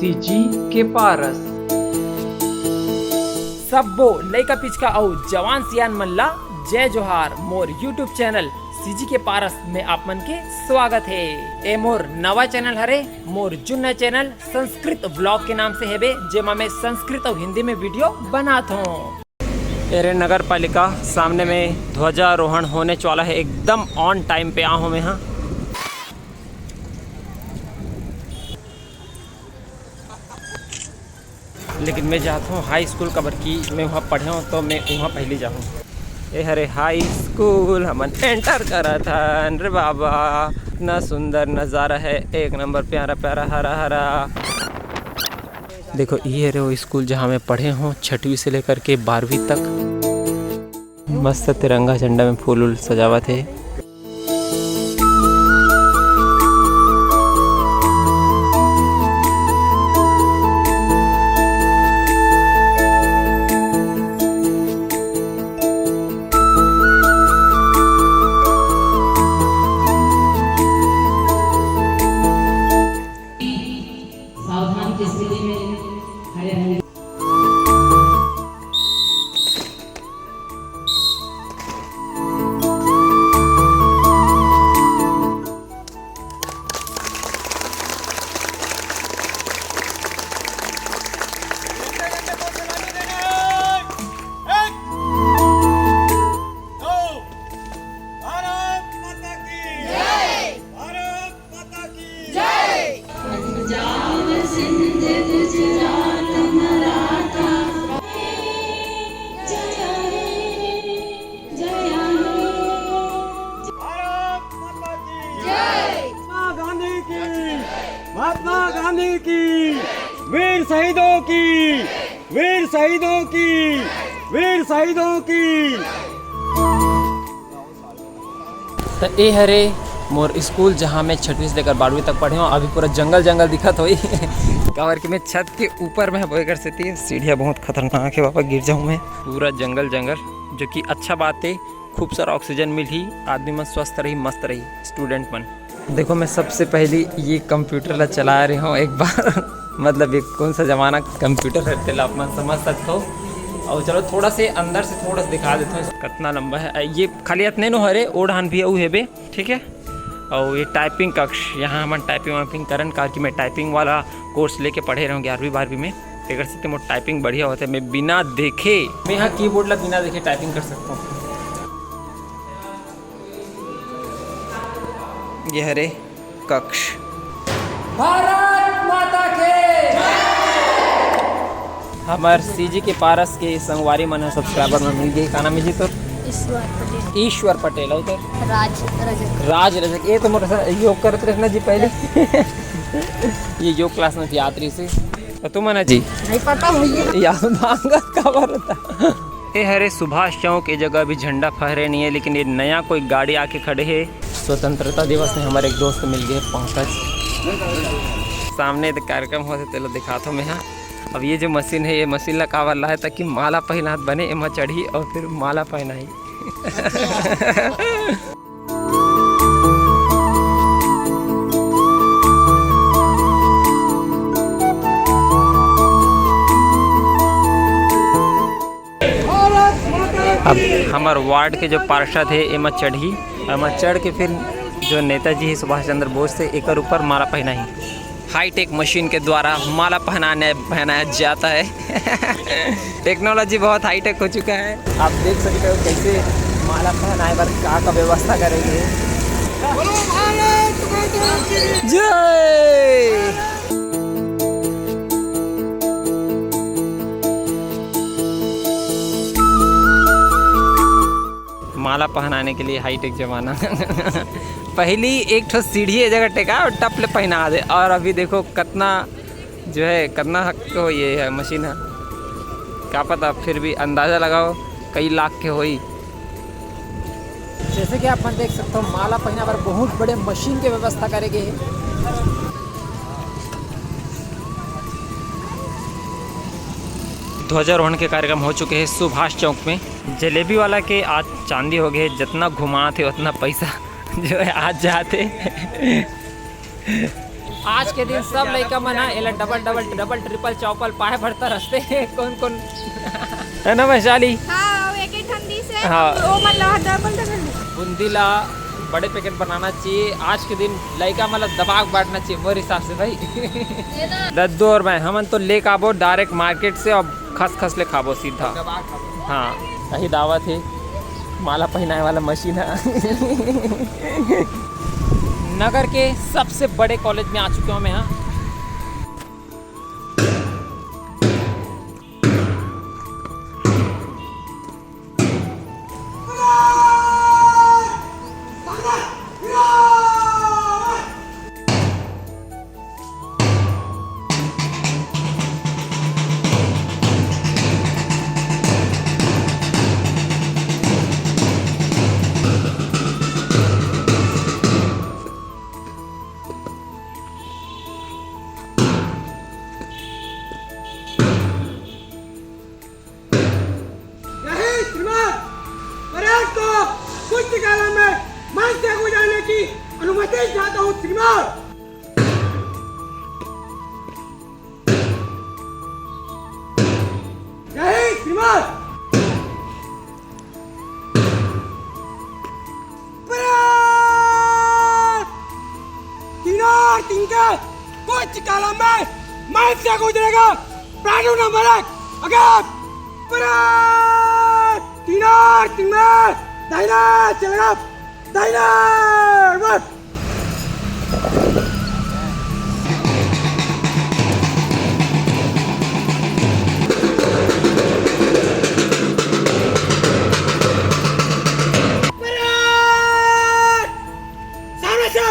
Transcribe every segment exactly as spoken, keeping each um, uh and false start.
CG के पारस। सब्बो लइका पिचका अउ जवान सियान मन ला जय जोहार। मोर YouTube चैनल सीजी के पारस में आप मन के स्वागत हे। ए मोर नवा चैनल हरे, मोर जुन्ना चैनल संस्कृत व्लॉग के नाम से हेबे, जेमा मैं संस्कृत अउ हिंदी में वीडियो बनात हूँ। एरे नगर पालिका सामने में ध्वजारोहण होने वाला है, एकदम ऑन टाइम पे आ हूँ मैं। हाँ, लेकिन मैं जात हूँ हाई स्कूल, काबर कि मैं वहाँ पढ़े हूँ, तो मैं वहाँ पहली जाहूँ। ए हरे हाई स्कूल, हमन एंटर करत हन रे बाबा। इतना सुंदर नज़ारा है, एक नंबर प्यारा प्यारा हरा हरा। देखो, ये हरे वो स्कूल, जहाँ मैं पढ़े हूँ छठवीं से लेकर के बारहवीं तक। मस्त तिरंगा झंडा में फूल उल सजावत हे। सावधान की स्थिति में खड़े रहें। भारत माता की जय। भारत माता की जय। भारत माता की जय। महात्मा गांधी की, महात्मा गांधी की, वीर शहीदों की, वीर शहीदों की, वीर शहीदों की। त ए हरे मोर स्कूल, जहाँ मैं छठवीं से लेकर बारहवीं तक पढ़े हूँ। अभी पूरा जंगल जंगल दिखत होही काबर कि मैं छत के ऊपर में हबो, एकर सेती सीढ़िया बहुत खतरनाक है बाबा, गिर जाऊँ मैं। पूरा जंगल जंगल, जो कि अच्छा बात है, खूब सारा ऑक्सीजन मिलही, आदमी मन स्वस्थ रही, मस्त रही, स्टूडेंट मन। देखो, मैं सबसे पहली ये कंप्यूटर ला चला रहे हूँ एक बार मतलब, ये कौन सा जमाना कंप्यूटर है, तेला आप मन समझ सकते हो। और चलो, थोड़ा से अंदर से थोड़ा सा दिखा देता हूँ, कितना लंबा है। ये खाली इतने नो हरे, ओ डहान भी अउ हेबे, ठीक है। और ये टाइपिंग कक्ष, यहाँ हमन टाइपिंग वाइपिंग करन, काबर कि मैं टाइपिंग वाला कोर्स लेके पढ़े रहूँ ग्यारहवीं बारहवीं में, एकर सेती मोर टाइपिंग बढ़िया होथे। मैं बिना देखे, मैं यहाँ कीबोर्ड ला बिना देखे टाइपिंग कर सकता हूँ। ये हरे कक्ष। भारत माता के। हमर सीजी के पारस के संगवारी मन ह, सब्सक्राइबर मन मिल गए। का नाम है जी तोर? ईश्वर पटेल। ईश्वर पटेल, अउ तोर? राज रजक। राज रजक। ये तो मोर सा-, योग करत रहे ना जी पहले। ये योग क्लास में भी आत रही से। तो तुम ना जी? नहीं पता भैया। यार, मांगत काबर होता? ए हरे सुभाष चौक, ए जगह अभी झंडा फहरे नहीं है, लेकिन ये नया कोई गाड़ी आके खड़े है। स्वतंत्रता दिवस में हमारे एक दोस्त मिल गए, पंकज। सामने तो कार्यक्रम होते, तेला दिखात हो मैं, हाँ। अब ये जो मशीन है, ये मशीन ला काबर ला है, ताकि माला पहनात बने, एमा चढ़ी और फिर माला पहनाई। अब हमर वार्ड के जो पार्षद हे, एमा चढ़ही, एमा चढ़ के फिर जो नेताजी हे सुभाष चंद्र बोस, से एकर ऊपर माला पहनाही। हाईटेक मशीन के द्वारा माला पहनाने, पहनाया जाता है। टेक्नोलॉजी बहुत हाईटेक हो चुका है। आप देख सकते हो कैसे माला पहनाए बर का, का व्यवस्था करेंगे। बोलो भारत माता की जय। माला पहनाने के लिए हाईटेक जमाना। पहली एक ठो सीढ़ी ए जगह टेका और टप ले पहना दे, और अभी देखो कितना जो है, कितना हक हो ये है मशीन है, क्या पता, फिर भी अंदाजा लगाओ कई लाख के होई। जैसे कि आप मन देख सकते हो, माला पहना बर बहुत बड़े मशीन के व्यवस्था करे गए हे। ध्वजारोहण के कार्यक्रम हो चुके हैं सुभाष चौक में। जलेबी वाला के आज चांदी हो गए, जितना घुमात हे उतना पैसा जो है आज जाते। आज के दिन सब लइका मन ह एला double double double triple Chaupal पाए बर तरसते। कौन कौन? है ना वैशाली? हाँ, वो एक एक ठन दिस हे। हाँ। वो मन ला डबल डबल। बूंदी ला बड़े पैकेट बनाना चाहिए। आज के दिन लइका मन ला दबा के बांटना चाहिए मोर हिसाब से भाई। दद्दू और मैं, हमन तो लेके आबो डायरेक्ट मार्केट से और खस खस ले खाबो सीधा। हाँ, यही दावत हे। माला पहनाए वाला मशीन है। नगर के सबसे बड़े कॉलेज में आ चुके हूँ मैं यहाँ। यही श्रीमान, परेड को कुछ कालम में मंच से गुजारने की अनुमति चाहता हूँ श्रीमान। यही श्रीमान। परेड! तीनों तीन के कुछ कालम में मंच से गुजरेगा। प्राणु नंबर एक, आगे! परेड! तीनों तीन में दाहिना चलेगा, दाहिना! बस! परेड! सामने से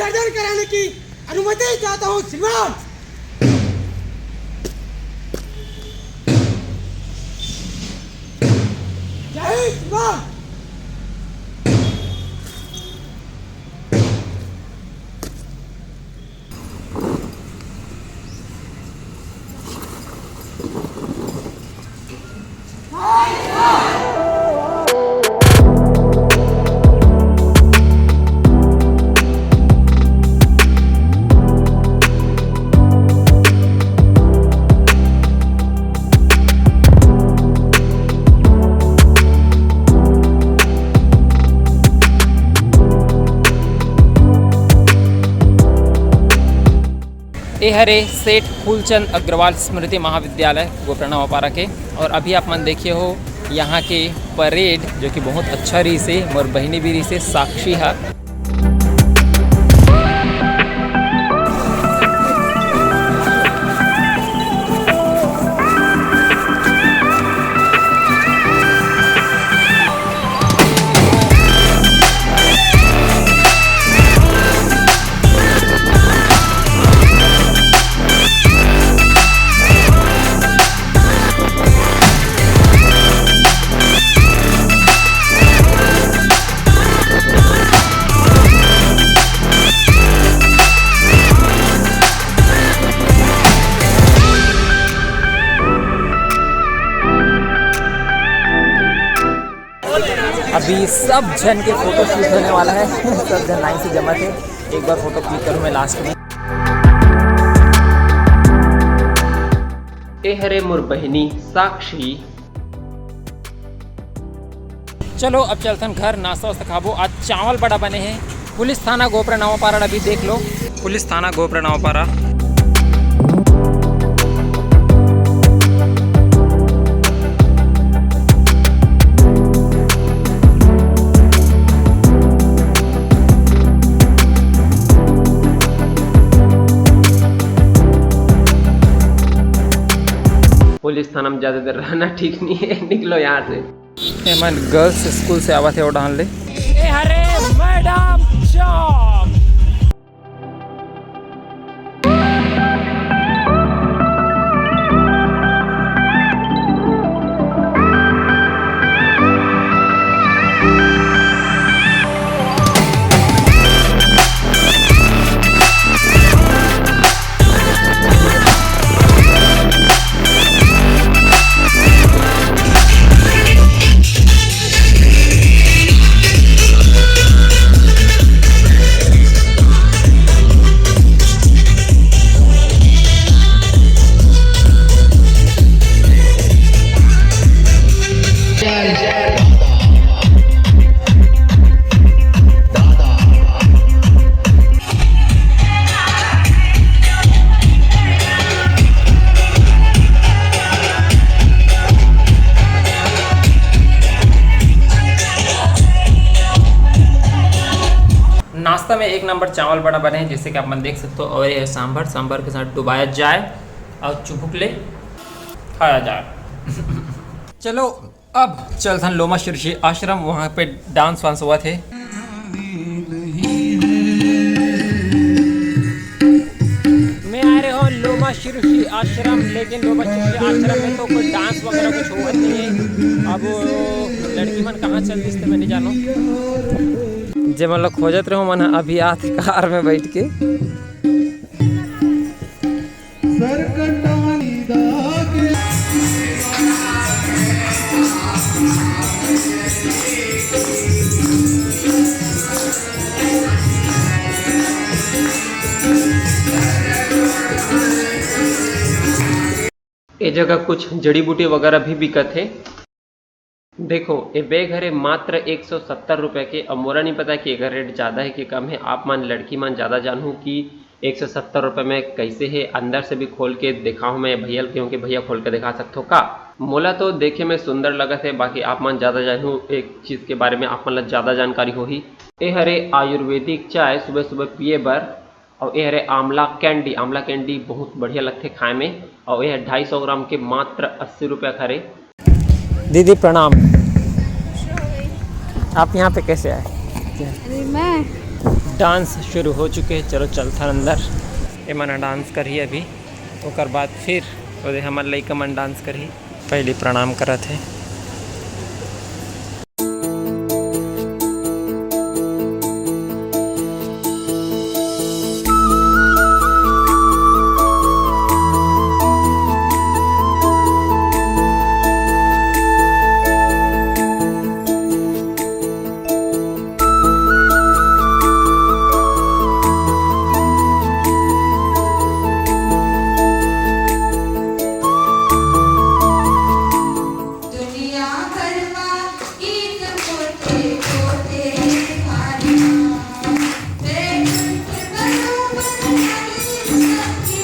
विसर्जन कराने की अनुमति चाहता हूँ श्रीमान। जय श्रीमान। ए हरे सेठ फूलचंद अग्रवाल स्मृति महाविद्यालय गोपरा नवापारा के। और अभी आप मन देखे हो यहाँ के परेड, जो कि बहुत अच्छा रहिसे, मोर बहिनी भी रहिसे, साक्षी हा। अभी सब झन के फोटो शूट होने वाला है। सब झन लाइन से जमा थे। एक बार फोटो क्लिक करूँ मैं लास्ट में। ए हरे मोर बहिनी साक्षी। चलो अब चलथन घर, नाश्ता वास्ता खाबो। आज चावल बड़ा बने हैं। पुलिस थाना गोपरा नवापारा अभी देख लो। पुलिस थाना गोपरा नवापारा। पुलिस थाना में ज्यादा देर रहना ठीक नहीं है, निकलो यहाँ से। एमन गर्ल्स स्कूल से आवत हे, ओ डहन ले। ए हरे मैडम चौक। नाश्ता में एक नंबर चावल बड़ा बने हैं, जैसे कि आप मन देख सकते हो। और ये सांभर, सांभर के साथ डुबाया जाए और चुभुक ले खाया जाए। चलो अब चलथन लोमा शीर्षी आश्रम, वहाँ पे डांस वांस हुआ थे। मैं आ रहे हो लोमा शीर्षी आश्रम, लेकिन लोमा शीर्षी आश्रम में तो कोई डांस वगैरह कुछ होवत नहीं है। अब वो लड़की मन कहाँ चल दिस, तो मैं नहीं जानो। जे मन ला खोजत रहो, मन अभी आत कार में बैठ के। ए जगह कुछ जड़ी बूटी वगैरह भी बिकत हे। देखो, ये बैग हरे मात्र एक सौ सत्तर रुपये के। अब मोला नहीं पता कि एकर रेट ज़्यादा है कि कम है। आप मन लड़की मन ज़्यादा जानहू कि एक सौ सत्तर रुपये में कैसे है। अंदर से भी खोल के दिखाऊँ मैं भैया ल, क्योंकि भैया खोल के दिखा सकथो का। मोला तो देखे में सुंदर लगत है, बाकी आप मन ज़्यादा जानहू एक चीज़ के बारे में, आप मन ला ज़्यादा जानकारी होही। ए हरे आयुर्वेदिक चाय सुबह सुबह पिए बर। अउ ये हरे आमला कैंडी। आमला कैंडी बहुत बढ़िया लगथे खाए में। अउ ये हरे ढाई सौ ग्राम के मात्र अस्सी रुपया के हरे। दीदी प्रणाम। आप यहाँ पे कैसे आए? अरे मैं डांस शुरू हो चुके हे, चलो चलथन अंदर। एमन ह डांस करही अभी, ओकर बाद फिर ओदे हमर लइका मन डांस करही। पहली प्रणाम करत हे। दुनिया भर मा गीत पोते पोते भारी, बैकुंठ बनो बरसाने सबके।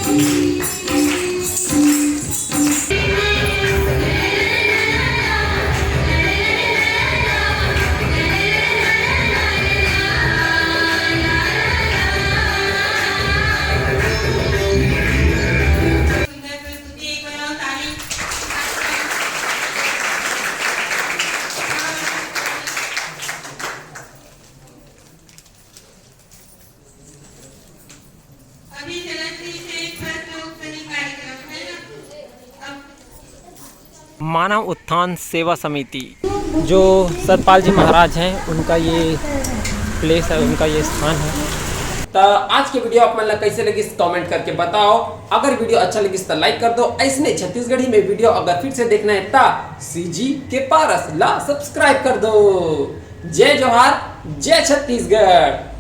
मानव उत्थान सेवा समिति, जो सतपाल जी महाराज हैं, उनका ये प्लेस है, उनका ये स्थान है। तो आज के वीडियो आप मन ला कैसे लगिस, कमेंट करके बताओ। अगर वीडियो अच्छा लगिस तो लाइक कर दो। ऐसने छत्तीसगढ़ी में वीडियो अगर फिर से देखना है तो सीजी के पारस ला सब्सक्राइब कर दो। जय जोहार, जय छत्तीसगढ़।